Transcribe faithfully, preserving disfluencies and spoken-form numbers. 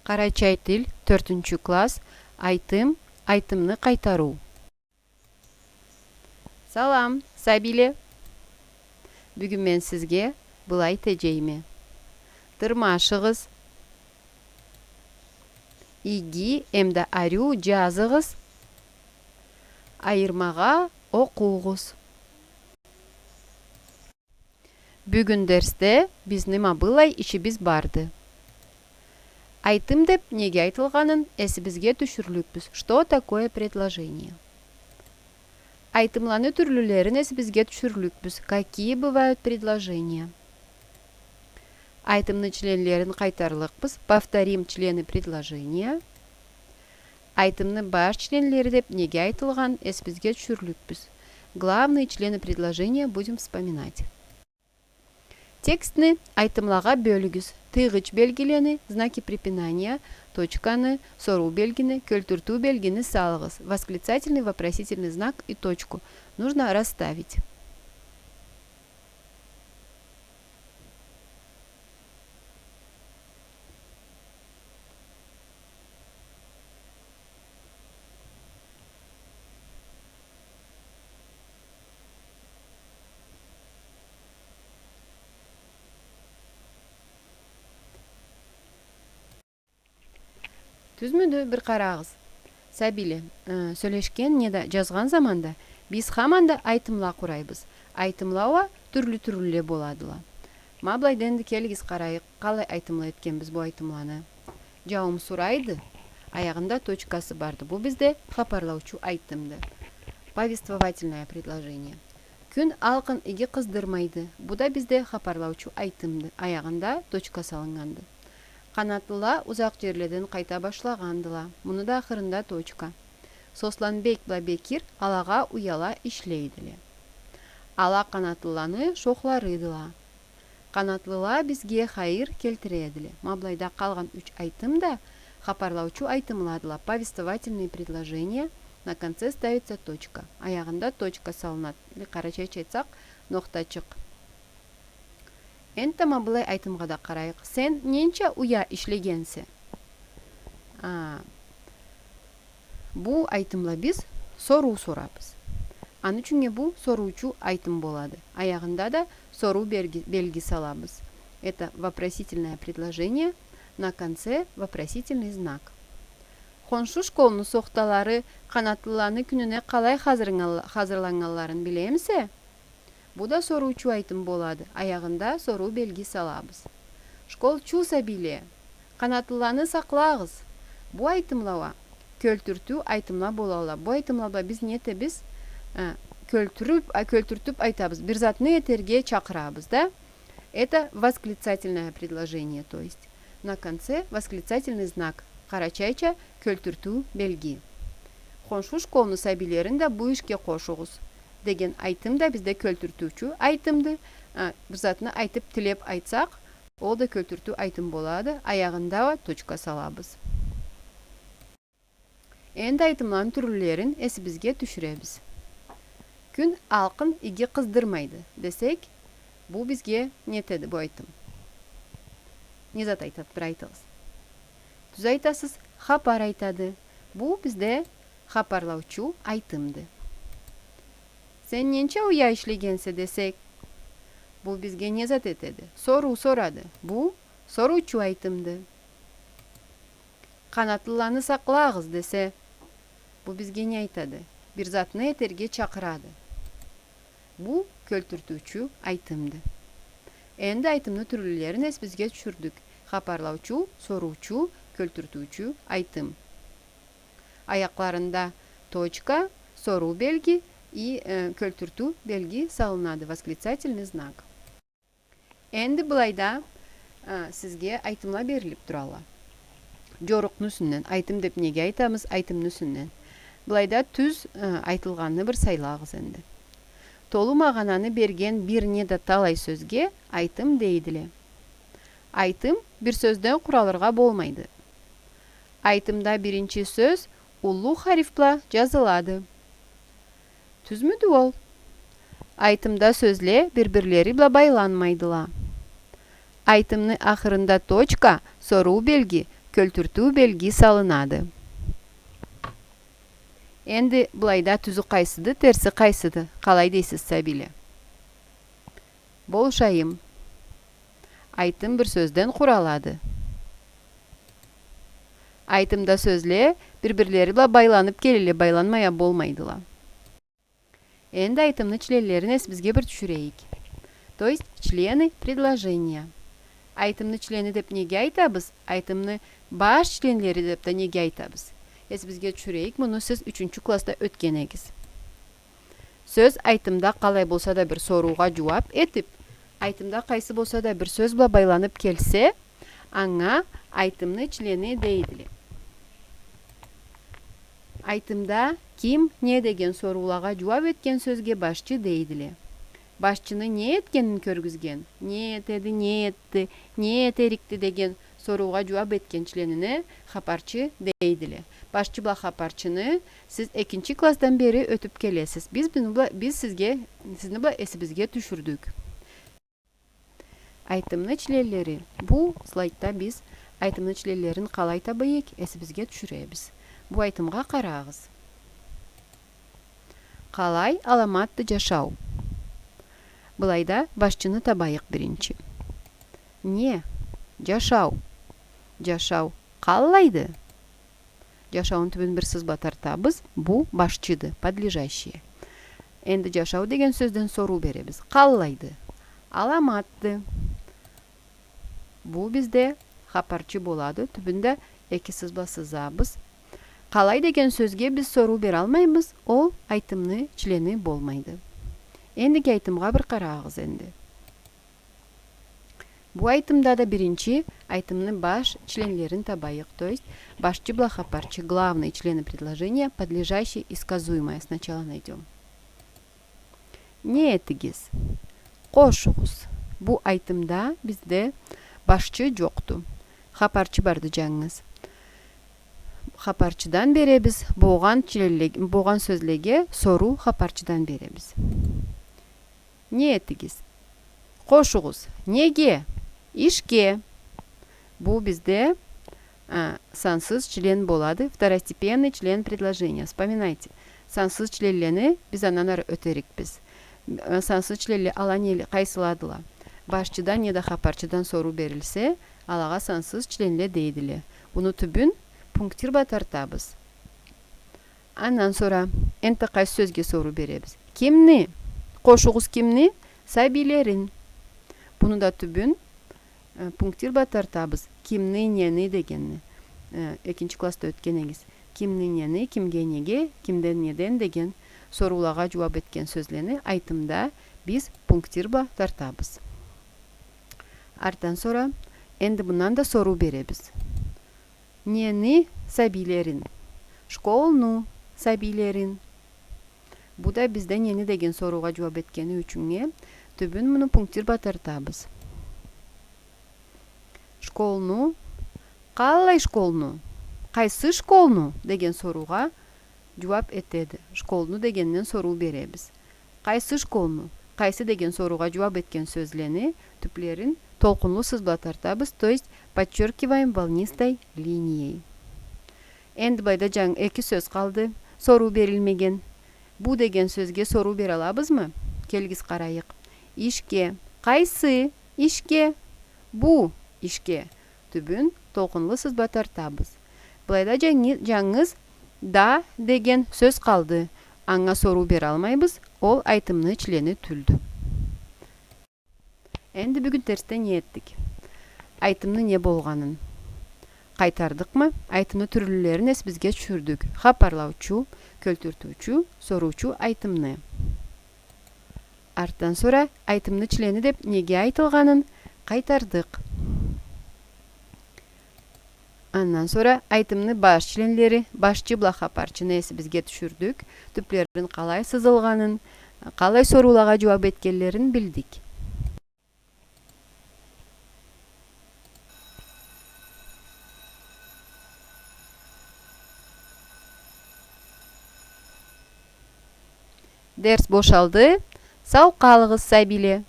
Къарачай тил, тёртюнчю класс, айтым, айтымны къайтарыу. Салам, сабийле! Бюгюн мен сизге былай теджейме. Тырмашыгъыз. Иги эмда ариу джазыгъыз. Айырмагъа окъугъуз. Бюгюн дерсде бизни ма быллай ишибиз барды. Айтым деб неге айтылгъанын эсибизге тюшюрлюкбюз. Что такое предложение? Айтымланы тюрлюлерин эсибизге тюшюрлюкбюз. Какие бывают предложения? Айтымны членлерин къайтарлыкъбыз. Повторим члены предложения. Айтымны баш членлери деб неге айтылгъанын эсибизге тюшюрлюкбюз. Главные члены предложения будем вспоминать. Текстни айтымлагъа бёлюгюз. Тыйгъыч белгилени, знаки препинания, точканы, соруу белгини, кёлтюртюу белгини салыгъыз. Восклицательный, вопросительный знак и точку нужно расставить. Тюзмюдю, бир къарагъыз. Сабийле, э, сёлешген неда джазгъан заманда биз хаманда айтымла къурайбыз. Айтымла уа тюрлю-тюрлюле боладыла. Ма былайда энди келигиз къарайыкъ, къалай айтымла этгенбиз бу айтымланы. Джауум сурайды, аягъында точкасы барды. Бу бизде хапарлаучу айтымды. Повествовательное предложение. Кюн алкъын иги къыздырмайды. Бу да бизде хапарлаучу айтымды. Аягъында точка салыннганды. Къанатлыла узакъ джерледен къайта башлагъандыла. Муну да ахырында точка. Сосланбек бла Бекир алагъа уяла ишлейдиле. Ала къанатлыланы шохларыдыла. Къанатлыла бизге хайыр келтиредиле. Ма былайда къалгъан юч айтым да хапарлаучу айтымладыла. Повествовательные предложения, на конце ставится точка. Аягъында точка салынады. Или къарачайча айтсакъ, нокътачыкъ. Энтда ма былай айтымгъа да къарайыкъ. Сен ненча уя ишлегенсе? А, бу айтымла биз соруу сорабыз. Аны ючюннге бу соруучу айтым болады. Аягъында да соруу берги-, белги салабыз. Это вопросительное предложение, на конце вопросительный знак. Хоншу школну сохталары къанатлыланы кюнюне къалай хазырланнганла-, хазырланнганларын билемисе? Бу да соруучу айтым болады. Аягъында соруу белги салабыз. Школчу сабийле, къанатлыланы сакълагъыз. Бу айтымла уа кёлтюртюу айтымла болалла. Бу айтымла бла биз не этебиз? Э, кёлтюрюп, а, кёлтюртюп айтабыз. Бир затны этерге чакъырабыз да. Это восклицательное предложение, то есть. На конце восклицательный знак. Къарачайча кёлтюртюу белги. Хоншу школну сабийлерин да бу ишге къошугъуз деген айтым да бизде кёлтюртюучю айтымды. А, бир затны айтып, тилеп айтсакъ, ол да кёлтюртюу айтым болады. Аягъында уа точка салабыз. Энди айтымланы тюрлюлерин эсибизге тюшюребиз. Кюн алкъын иги къыздырмайды десек, бу бизге не этеди бу айтым? Не зат айтады, бир айтыгъыз. Тюз айтасыз, хапар айтады. Бу бизде хапарлаучу айтымды. Сен ненча уя ишлегенсе десек, бу бизге не зат этеди? Соруу сорады. Бу соруучу айтымды. Къанатлыланы сакълагъыз десе, бу бизге не айтады? Бир затны этерге чакъырады. Бу кёлтюртюучю айтымды. Энди айтымны тюрлюлерин эсибизге тюшюрдюк. Хапарлаучу, соруучу, кёлтюртюучю айтым. Аякъларында точка, соруу белги и, э, кёлтюртюу белги салынады, восклицательный знак. Энди былайда, а, сизге айтымла берилип туралла. Джорукъну юсюнден, айтым деп неге айтабыз, айтымны юсюнден. Былайда тюз, а, айтылгъанны бир сайлагъыз энди. Толу магъананы берген бир неда талай сёзге айтым дейдиле. Айтым бир сёзден къуралыргъа болмайды. Айтымда биринчи сёз уллу хариф бла джазылады. Тюзмюдю ол? Айтымда сёзле бир-бирлери бла байланмайдыла. Айтымны ахырында точка, соруу белги, кёлтюртюу белги салынады. Энди былайда тюзю къайсыды, терси къайсыды? Къалай дейсиз, сабийле? Болушайым. Айтым бир сёзден къуралады. Айтымда сёзле бир-бирлери бла байланып келелле, байланмай а болмайдыла. Энди айтымны членлерин эсибизге бир тюшюрейик. То есть, члены предложения. Айтымны члени деп неге айтабыз? Айтымны баш членлери деп да неге айтабыз? Эсибизге тюшюрейик, муну сиз ючюнчю классда ётген эдигиз. Сёз айтымда къалай болса да бир соруугъа джууап этип, айтымда къайсы болса да бир сёз бла байланып келсе, анга айтымны члени дейдиле. Айтымда ким, не деген соруулагъа джууап этген сёзге башчы дейдиле. Башчыны не этгенин кёргюзген, не этеди, не этди, не этерикди деген соруулагъа джууап этген членине хапарчы дейдиле. Башчы бла хапарчыны сиз экинчи классдан бери ётюп келесиз. Биз буну бла, биз сизге, сизни бла эсибизге тюшюрдюк. Айтымны членлери. Бу слайдда биз айтымны членлерин къалай табайыкъ, эсибизге тюшюребиз. Бу айтымгъа къарагъыз. Къалай аламатды джашау? Былайда башчыны табайыкъ биринчи. Не? Джашау. Джашау къаллайды? Джашауну тюбюн бир сыз бла тартабыз. Бу башчыды, подлежащее. Энди джашау деген сёзден соруу беребиз. Къаллайды? Аламатды. Бу бизде хапарчы болады. Тюбюн да эки сыз бла сызабыз. Къалай деген сёзге биз соруу бералмайбыз, ол айтымны члени болмайды. Эндиги айтымгъа бир къарагъыз энди. Бу айтымда да биринчи айтымны баш членлерин табайыкъ, то есть башчы бла хапарчы, главные члены предложения, подлежащее и сказуемое сначала найдём. Не этигиз? Къошугъуз. Бу айтымда бизде башчы джокъду. Хапарчы барды джангыз. Хапарчыдан беребиз, болгъан членле-, болгъан сёзлеге соруу хапарчыдан беребиз. Не этигиз? Къошугъуз. Неге? Ишге. Бу бизде, а, сансыз член болады, второстепенный член предложения. Вспоминайте. Сансыз членлени биз андан ары ётерикбиз. Э, сансыз членле ала неле, къайсыладыла? Башчыдан неда хапарчыдан соруу берилсе, алагъа сансыз членле дейдиле. Буну тюбюн пунктир бла тартабыз. Андан сора энтта къайсы сёзге соруу беребиз? Кимни? Къошугъуз кимни? Сабийлерин. Буну да тюбюн, э, пунктир бла тартабыз. Кимни, нени дегенни. Э, экинчи классда ётген эдигиз. Кимни, нени, кимге, неге, кимден, неден деген соруулагъа джууап этген сёзлени айтымда биз пунктир бла тартабыз. Артдан сора энди мындан да соруу беребиз. Нени? Сабийлерин. Школну сабийлерин. Бу да бизде нени деген соруугъа джууап этгени ючюннге тюбюн муну пунктир бла тартабыз. Школну? Къаллай школну? Къайсы школну? Деген соруугъа джууап этеди. Школну дегенден соруу беребиз. Къайсы школну? Къайсы деген соруугъа джууап этген сёзлени тюплерин толкъунлу сыз бла тартабыз, то есть подчёркиваем волнистой линией. Энди былайда джан-, эки сёз къалды, соруу берилмеген. Бу деген сёзге соруу бералабызмы? Келигиз, къарайыкъ. Ишге. Къайсы ишге? Бу ишге. Тюбюн толкъунлу сыз бла тартабыз. Былайда джанги-, джангыз да деген сёз къалды. Анга соруу бералмайбыз, ол айтымны члени тюлдю. Энди бюгюн дерсде не этдик? Айтымны не болгъанын къайтардыкъмы? Айтымны тюрлюлерин эсибизге тюшюрдюк. Хапарлаучу, кёлтюртюучю, соруучу айтымны. Артдан сора айтымны члени деп неге айтылгъанын къайтардыкъ. Андан сора айтымны баш членлери, башчы бла хапарчыны эсибизге тюшюрдюк, тюплерин къалай сызылгъанын, къалай соруулагъа джууап этгенлерин билдик. Дерс бошалды. Сау къалыгъыз, сабийле.